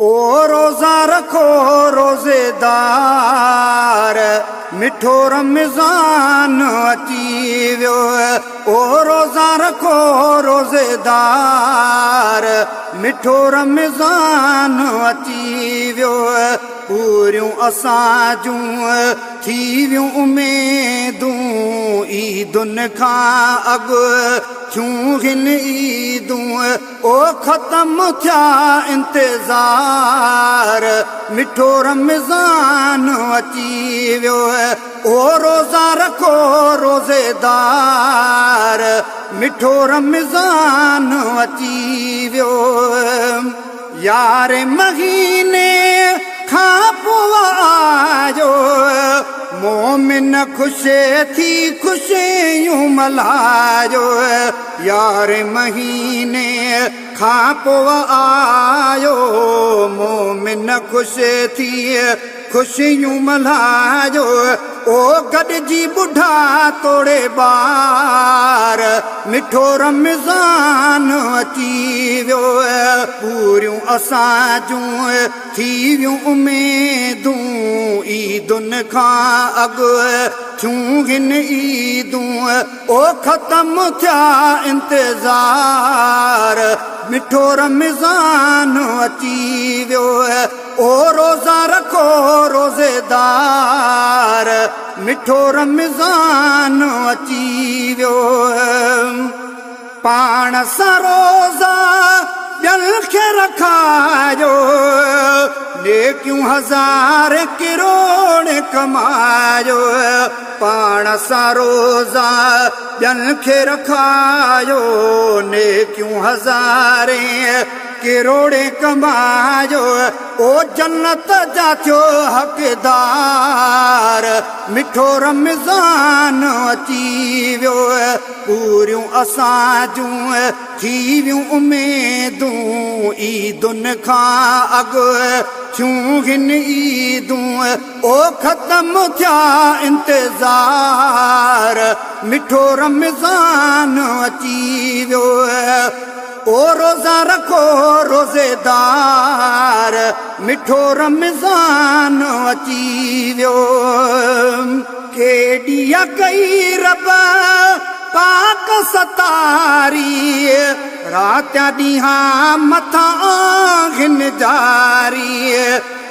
او روزا رکو روزيدار، مٺو رمضان اچي ويو. او روزا رکو روزيدار، مٺو رمضان اچي ويو. پوريون اسان جون ٿي ويون اميدون، عيدن کان اڳ ٿيون هن عيدون. او ختم ٿيا انتظار، مٺو رمضان اچي ويو. او روزا رکو روزيدار، مٺو رمضان اچي ويو. يارهين مهيني کان پوء آيو، مومن خوش ٿي خوشيون ملهايو. يارهين مهيني کان پوء آيو، مومن خوش ٿي خوشيون ملهايو. او گڏجي ٻڍا توڙي ٻار، مٺو رمضان اچي ويو. پوريون اسان جون ٿي ويون اميدون، عيدن کان اڳ ٿيون هن عيدون. او ختم ٿيا انتظار، مٺو رمضان اچي ويو. او روزا رکو روزيدار، مٺو رمضان اچي ويو. پاڻ سان روزا ٻين کي رکايو، نيڪيون هزار ڪروڙ ڪمايو. پاڻ سان روزا ٻين کي رکايو، نيڪيون هزارين ڪروڙ ڪمايو. او جنت جا ٿيو حقدار، مٺو رمضان اچي ويو. پوريون اسان جون ٿي ويون اميدون، عيدن کان اڳ ٿيون هن عيدون. او ختم ٿيا انتظار، مٺو رمضان اچي ويو. او روزا رکو روزيدار، مٺو رمضان اچي ويو. ڪيڏي آ ڪئي رب پاڪ ستاري، راتيان ڏينهان مٿان آهن جاري.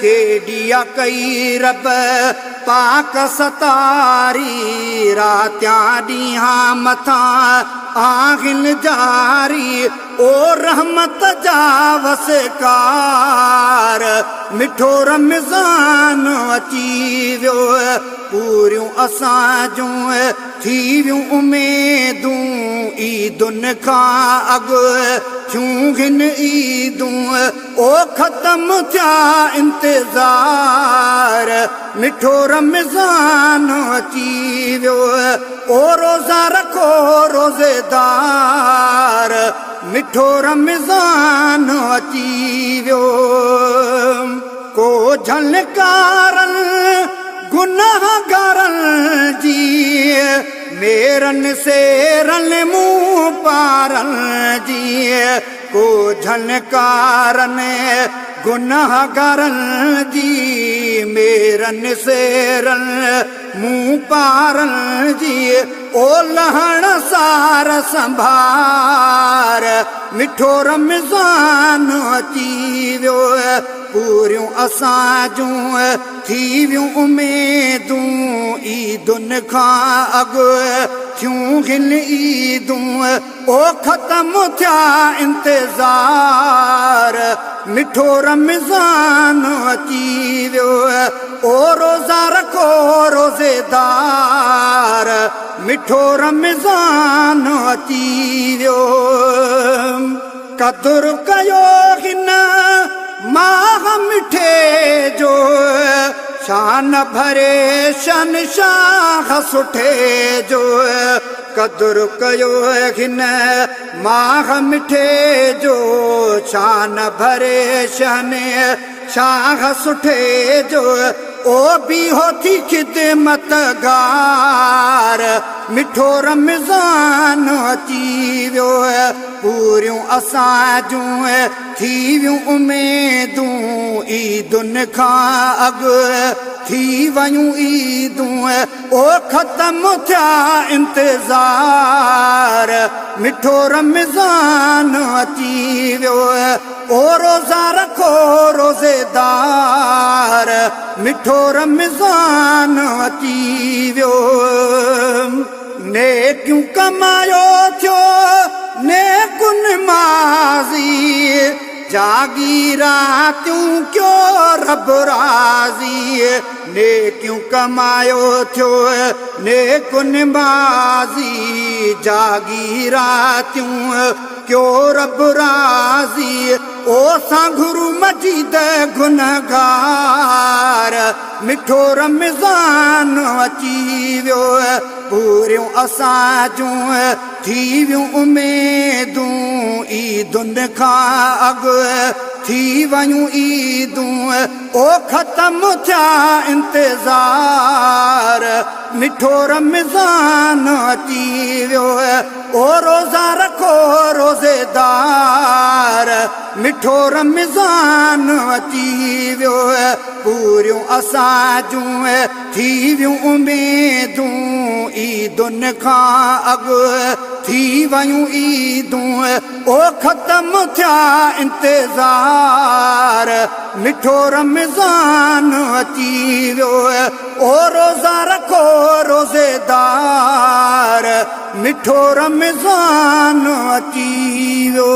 ڪيڏي آ ڪئي رب پاڪ ستاري، راتيان ڏينهان مٿان آهن جاري. او رحمت جا وسڪار، مٺو رمضان اچي ويو. پوريون اسان جون ٿي ويون اميدون، عيدن کان اڳ ٿيون هن عيدون. او ختم ٿيا انتظار، مٺو رمضان اچي ويو. او روزا رکو روزيدار، مٺو رمضان اچي ويو. ڪو جهلڪارن گنهگارن جي، ميرن سيرن منهن پارن جي. ڪو جهلڪارن گنهگارن جي، ميرن سيرن منهن پارن جي. او لهڻ سار سنڀار، مٺو رمضان اچي ويو. پوريون اسان جون ٿي ويون اميدون، عيدن کان اڳ ٿيون هن عيدون. او ختم ٿيا انتظار، مٺو رمضان اچي ويو. او روزا رکو روزيدار، مٺو رمضان اچي ويو. قدر ڪيو هن ماهه مٺي جو، شان ڀري شهنشاهه سٺي جو. قدر ڪيو هن ماهه مٺي جو، شان ڀري شهنشاهه سٺي جو. او بيهو ٿي خدمت گار، مٺو رمضان اچي ويو. پوريون اسان جون ٿي ويون اميدون، عيدن کان اڳ ٿي ويون عيدون، او ختم ٿيا انتظار، مٺو رمضان اچي ويو، او روزا رکو روزيدار، مٺو رمضان اچي ويو. نيڪيون ڪمايو ٿيو نيڪ نمازي، جاڳي راتيون ڪيو رب راضي. نيڪيون ڪمايو ٿيو نيڪ نمازي، جاڳي راتيون ڪيو رب راضي. او سانگهرو مجيد گنهگار، مٺو رمضان اچي ويو. پوريون اسان جون ٿي ويون اميدون، عيدن کان اڳ ٿي ويون عيدون، او ختم ٿيا انتظار، مٺو رمضان اچي ويو، او روزا رکو روزيدار، مٺو رمضان اچي ويو. پوريون اسان جون ٿي ويون اميدون، عيدن کان اڳ ٿي ويون عيدون، او ختم ٿيا انتظار، مٺو رمضان اچي ويو، او روزا رکو روزيدار، مٺو رمضان اچي ويو.